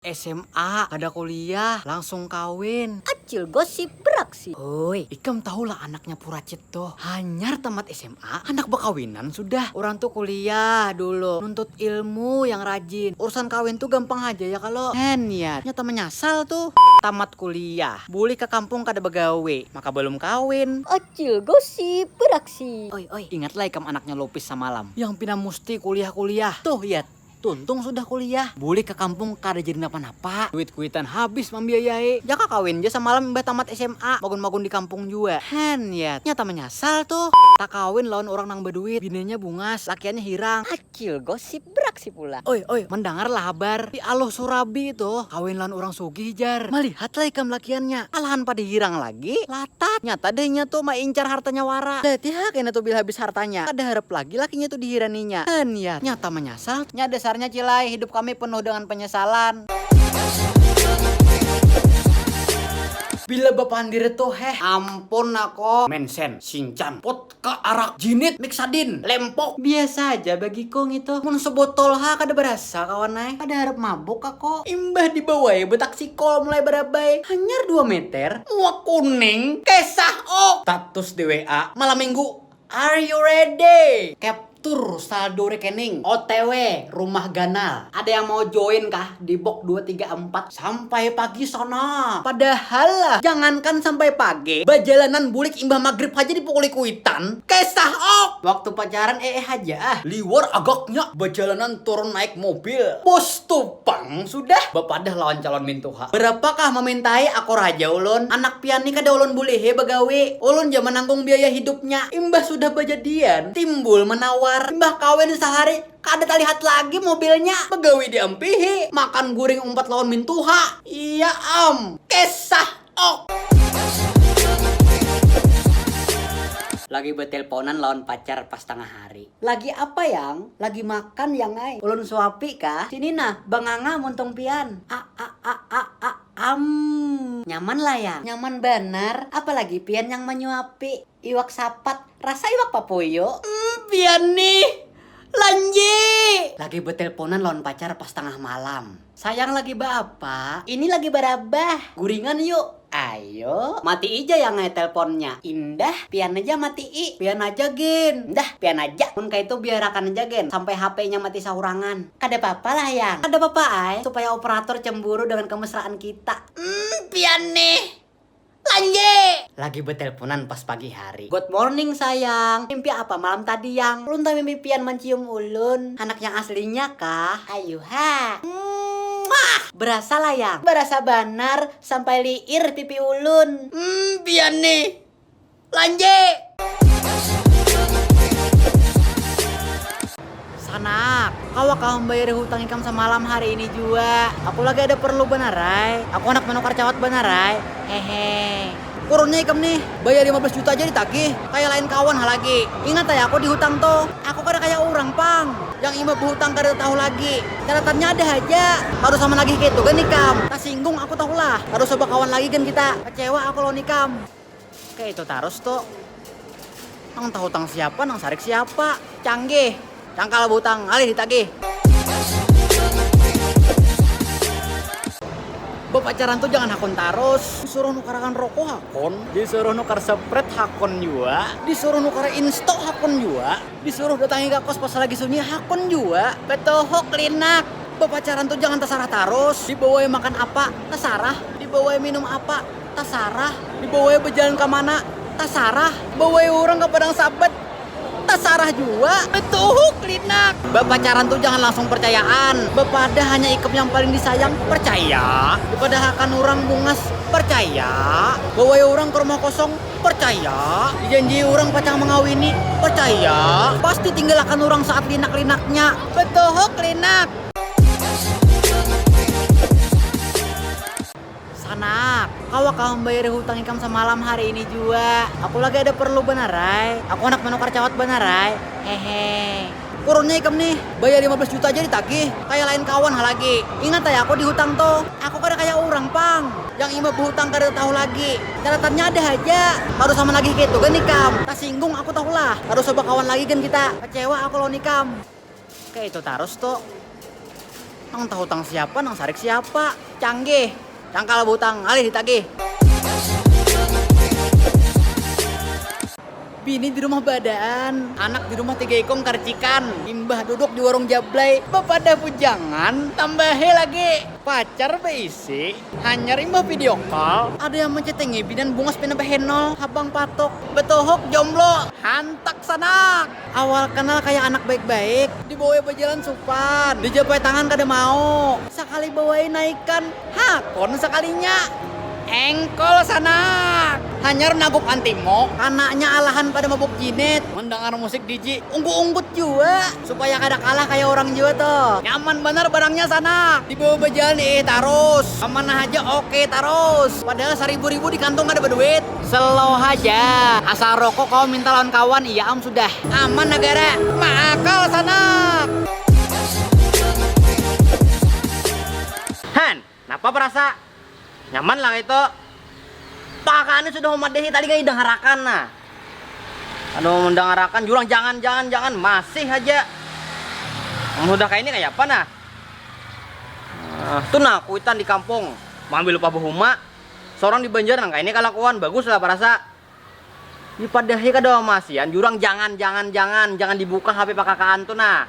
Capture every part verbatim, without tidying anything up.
S M A, kada kuliah, langsung kawin. Acil gosip beraksi. Oi, ikam tahulah anaknya Puracit tuh. Hanyar tamat S M A, anak bakawinan sudah. Orang tuh kuliah dulu, nuntut ilmu yang rajin. Urusan kawin tuh gampang aja ya kalau. Hen ya, nyata menyasal tuh. Tamat kuliah, bulik ke kampung kada begawe, maka belum kawin. Acil gosip beraksi. Oi, oi, ingatlah ikam anaknya Lupis samalam. Yang pina musti kuliah-kuliah. Tuh, ya, tuntung sudah kuliah. Bulik ke kampung kada jadi napa-napa. Duit kuitan habis mambiayai. Jaka kawin ja samalam imbah tamat S M A. Magun-magun di kampung jua. Hen, ya, nyata menyasal tuh. Tak kawin lawan orang nang beduit. Bininya bungas, lakiannya hirang. Acil gosip beraksi pula. Oi, oi, mendengarlah habar. Di Aluh Surabi itu kawin lawan orang sugih, jar. Melihatlah ikam lakiannya. Alahan pada hirang lagi. Latat. Nyata deh inya tuh maincar hartanya wara. Dah tihak kena tuh bila habis hartanya. Kada harap lagi lakinya tuh dihiraninya. Dan ya, nyata menyasal. Nya dasarnya, Cilai, hidup kami penuh dengan penyesalan. Bila bapandir tuh, heh, ampun aku. Mensen, sincan, pot, ka, arak, jinit, miksadin, lempok. Biasa aja bagiku ngitu. Mun sebotol ha kada berasa, kawan ai. Kada harap mabuk aku. Imbah dibawai betaksi kol mulai barabai. Hanyar dua meter. Muak kuning. Kesah, ok. Status di W A. Malam minggu. Are you ready? Capture saldo rekening. O T W, rumah ganal. Ada yang mau join kah di box dua tiga empat? Sampai pagi sana. Padahal lah, jangankan sampai pagi, bajalanan bulik imbah magrib haja dipukuli kuitan. Kesah, ok. Waktu pacaran eh, eh haja ah. Liwar agaknya, bajalanan turun naik mobil. Bos tuh pang sudah bapadah lawan calon mintuha. Berapakah memintai, akor haja ulun. Anak pian ni kada ulun bulihi bagawi. Ulun ja menanggung biaya hidupnya. Imbah sudah bajadian, timbul menawar. Imbah kawin sehari, kada talihat lagi mobilnya. Bagawi diampihi. Makan guring umpat lawan mintuha. Iya am. Kesah, ok. Lagi betelponan lawan pacar pas tengah hari. Lagi apa, Yang? Lagi makan, Yang ai. Ulun suapi kah? Sini nah, banganga muntung pian. A, a, a, a, a, am. Nyaman lah, Yang. Nyaman banar. Apalagi pian yang manyuapi. Iwak sapat. Rasa iwak papuyu. Hmm, pian nih. Lanji. Lagi betelponan lawan pacar pas tengah malam. Sayang, lagi baapa? Ini lagi barabah. Guringan yuk. Ayo, matii ja, Yang ai, telponnya. Indah, pian aja matii. Pian aja gin. Dah, pian aja. Mun kaitu biarakan aja gin sampai H P-nya mati saurangan. Kada papa lah, Yang. Kada papa ai, supaya operator cemburu dengan kemesraan kita. Hmm, pian nih. Lanji. Lagi betelponan pas pagi hari. Good morning, sayang. Mimpi apa malam tadi, Yang? Ulun tamimpi pian mancium ulun. Anak yang aslinya kah? Ayuha. Muah. Berasa lah, Yang. Berasa banar. Sampai liir pipi ulun. Hmm, pian nih. Lanji. Sanak, kawa kah membayari hutang ikam semalam hari ini jua? Aku lagi ada perlu banar ai. Aku handak menukar cawat banar ai. Hehe. Kurunnya ikam nih, bayar lima belas juta aja ditagih. Kayak lain kawan ha lagi. Ingat ai aku dihutang tuh. Aku kada kayak orang pang yang imbah berhutang kada tahu lagi. Catatannya ada aja. Harus sama nagih gitu kan ikam. Tasinggung aku tahulah. Harus coba kawan lagi kan kita. Kecewa aku lawan ikam. Kayak itu tarus tuh. Nang tahu tang siapa, nang sarik siapa. Canggih. Cangkal butang, alih ditagih. Bepacaran tuh jangan hakun tarus. Disuruh nukarakan rokok hakun, disuruh nukar sepret hakun jua, disuruh nukar insto hakun jua, disuruh datangi ke kos pas lagi sunyi hakun jua. Betuhuk linak. Bepacaran tuh jangan tasarah tarus. Dibawai makan apa, tasarah. Dibawai minum apa, tasarah. Dibawai bejalan ke mana, tasarah. Bawai orang ke padang sabet, tasarah jua. Betuhuk linak. Bepacaran tuh jangan langsung percayaan. Bepada hanya ikam yang paling disayang, percaya. Bepada akan orang bungas, percaya. Bawai orang ke rumah kosong, percaya. Dijanji orang pacang mengawini, percaya. Pasti tinggalkan orang saat linak-linaknya. Betuhuk linak. Sanak, kawa kah membayari hutang ikam semalam hari ini jua? Aku lagi ada perlu banar ai. Aku handak menukar cawat banar ai. Hehe. Kurunnya ikam nih, bayar lima belas juta aja ditagih. Kayak lain kawan ha lagi. Ingat ai aku dihutang tuh. Aku kada kayak orang pang yang imbah berhutang kada tahu lagi. Catatannya ada aja. Harus sama nagih gitu kan ikam. Tasinggung aku tahulah. Harus coba kawan lagi kan kita. Kecewa aku lawan ikam. Kayak itu tarus tuh. Nang tahu tang siapa, nang sarik siapa. Canggih. Cangkal butang, alih ditagih. Bini di rumah badaan, anak di rumah tiga ikung karcikan, imbah duduk di warung jablay, bapadah bujangan, tambahi lagi pacar baisi, hanyar imbah video call, ada yang mencetingi bidan bungas pina bahenol, habang patuk, betuhuk jomblo, hantak sanak. Awal kenal kayak anak baik-baik, dibawa bajalan supan, dijapai tangan kada mau, sakali bawai naikan, hakun sakalinya. Engkol sanak. Hanyar naguk antimo, anaknya alahan pada mabuk jinit. Mendengar musik D J, unggut-unggut jua. Supaya kada kalah kayak orang jua tuh. Nyaman banar barangnya sanak. Dibawa bajalan ih tarus. Kemana aja oke tarus. Padahal seribu-ribu di kantong kada berduit. Slow aja. Asal rokok kau minta lawan kawan, iya am sudah. Aman negara. Maakal sanak. Han, napa perasa? Nyaman lah itu. Pakaknya sudah memadahi tadi kayak dengarakan nah. Anu mendengarakan jurang jangan jangan jangan masih aja. Mun sudah kayak ini kayak apa nah? Nah, tuh nah kuitan di kampung. Mambil upah bahuma. Seorang di Banjar nang kayak ini kalakuan bagus lah perasa. Dipadahi kada masian jurang jangan jangan jangan jangan dibuka H P pakakaan tuh nah.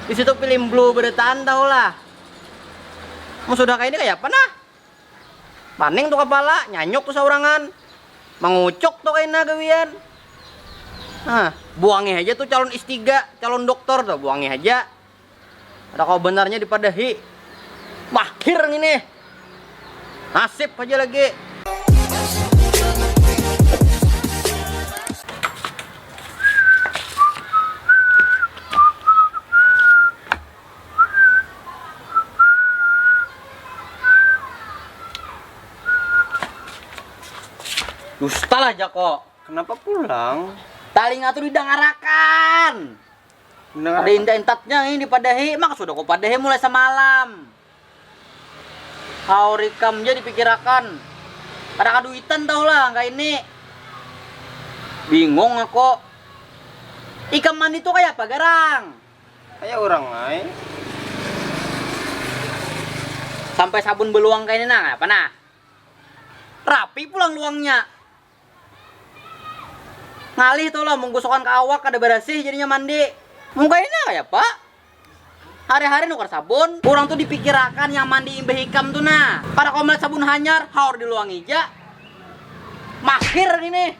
Di situ film blue beretaan tahu lah. Mun sudah kayak ini kayak apa nah? Paning tuh kepala, nyanyuk tuh saurangan. Mangucuk tuh kaina gawian. Nah, buangi aja tuh calon S tiga, calon doktor tuh, buangi aja. Ada kau benarnya dipadahi. Mahir ini. Nasib aja lagi. Dusta lah Jako. Kenapa pulang? Talinga tuh didangarakan. Ada intat-intatnya ini dipadahi, mak sudah ku padahi mulai semalam. Haur ikam ja dipikirakan. Kada kaduitan tahu lah angka ini. Bingung aku. Ikam mandi tuh kayak apa garang? Kayak orang ai. Sampai sabun beluang kayak ini nah, apa nah? Rapi pulang luangnya. Ngalih tuh lah menggusukan ke awak kada berasih jadinya mandi. Mungkanya nah kayak apa? Hari-hari nukar sabun, kurang tuh dipikirakan yang mandi imbah ikam tuh nah. Pada komet sabun hanyar, haur di luang ija. Mahir ini.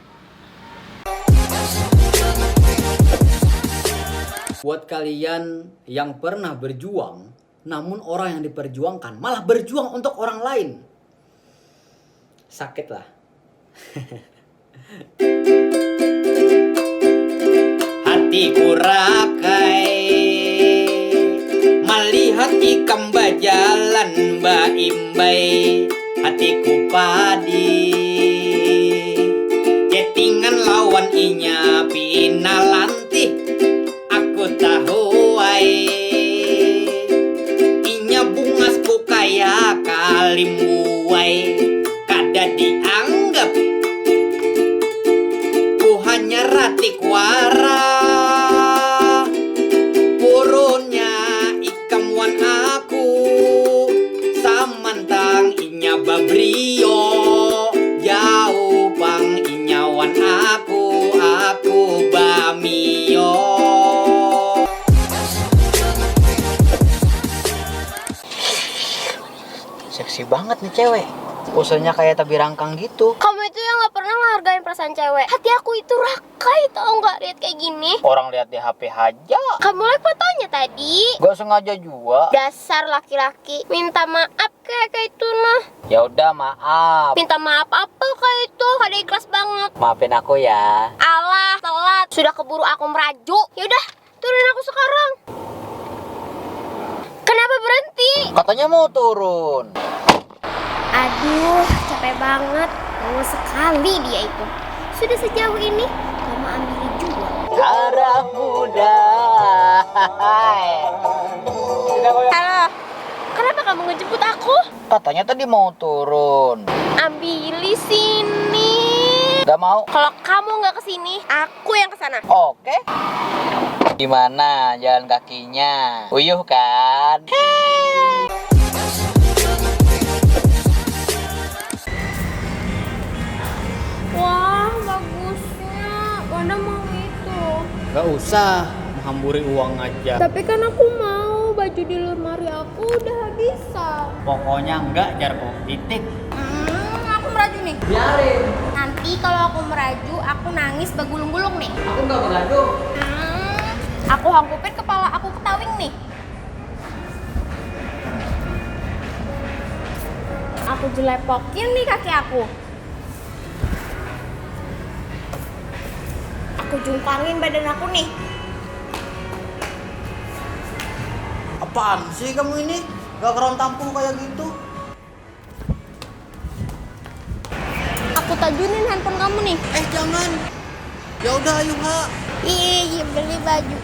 Buat kalian yang pernah berjuang, namun orang yang diperjuangkan malah berjuang untuk orang lain. Sakit lah. Hatiku rakai melihat ikam bajalan baimbai. Hatiku padi chattingan lawan inya pina lantih. Aku tahu ai inya bungasku kaya kalimbuai. Kada dianggap. Ku hanya ratik wara. Purunnya ikam wan aku. Samantang inya babrio. Jauh pang inya wan aku. Aku bamio. Seksi banget nih cewek. Posenya kayak tabirangkang gitu. Kamu itu yang nggak pernah ngehargain perasaan cewek. Hati aku itu rakai tau nggak lihat kayak gini. Orang lihat di H P aja. Kamu like fotonya tadi. Gak sengaja juga. Dasar laki-laki minta maaf kayak kayak itu nah. Ya udah maaf. Minta maaf apa kayak itu? Kada ikhlas banget. Maafin aku ya. Alah, telat. Sudah keburu aku merajuk. Ya udah, turun aku sekarang. Kenapa berhenti? Katanya mau turun. Aduh, capek banget. Mau sekali dia itu. Sudah sejauh ini, kamu ambil juga. Darah muda. Halo, kenapa kamu ngejemput aku? Katanya tadi mau turun. Ambili sini. Gak mau. Kalau kamu nggak kesini, aku yang kesana. Oke. Gimana jalan kakinya? Uyuh kan? Wah, bagusnya. Wanda mau itu. Gak usah, menghamburi uang aja. Tapi kan aku mau, baju di lemari aku udah habisan. Pokoknya enggak, jarku. Titik. Hmm, aku meraju nih. Biarin. Nanti kalau aku meraju, aku nangis bagulung-gulung nih. Aku nggak bergaduh. Hmm, aku hangkupin kepala aku ke tawing nih. Aku jelepokin nih kaki aku. Aku jungkangin badan aku nih. Apaan sih kamu ini? Gak keron tampung kayak gitu. Aku tajunin handphone kamu nih. Eh, jangan. Ya udah, ayo ha. Iya, iya, beli baju.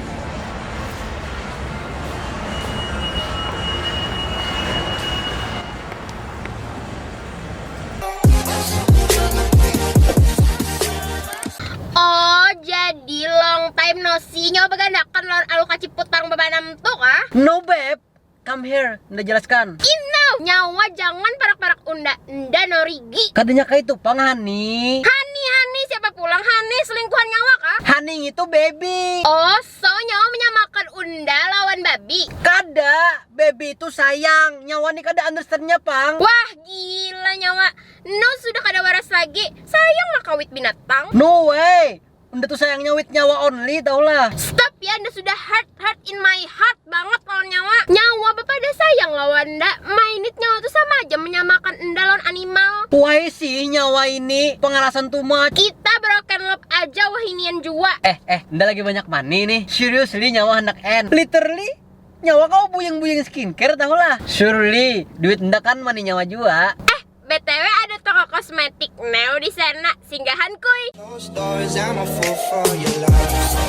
Oh, jadi long time no see. Nyawa bagandakan lawan alu kaciput parang babanam tu kah? No beb, come here, nda jelaskan. Inau, nyawa jangan parak-parak unda, unda norigi. Kadanya kaitu pang Hani. Hani, Hani, siapa pulang Hani, selingkuhan nyawa kah? Hani itu baby. Oh, so nyawa menyamakan unda lawan babi. Kada, baby itu sayang. Nyawa ni kada understandnya pang. Wah, gila nyawa. No sudah kada waras lagi. Sayang lah kawit binatang. No way. Unda tuh sayangnya with nyawa only, tau lah. Stop ya, anda sudah hurt, hurt in my heart banget lawan nyawa. Nyawa bapada sayang lawan anda. Mainit nyawa tuh sama aja menyamakan anda lawan animal. Why sih nyawa ini pengalasan too much. Kita broken love aja wahinian jua. Eh, eh, unda lagi banyak money nih. Seriously nyawa hendak end. Literally, nyawa kau buying-buying skincare, tau lah. Surely, duit unda kan money nyawa jua. Eh, B T W ada toko kosmetik Neo di sana. Singgahan kuy. Closed doors, I'm a fool for your love.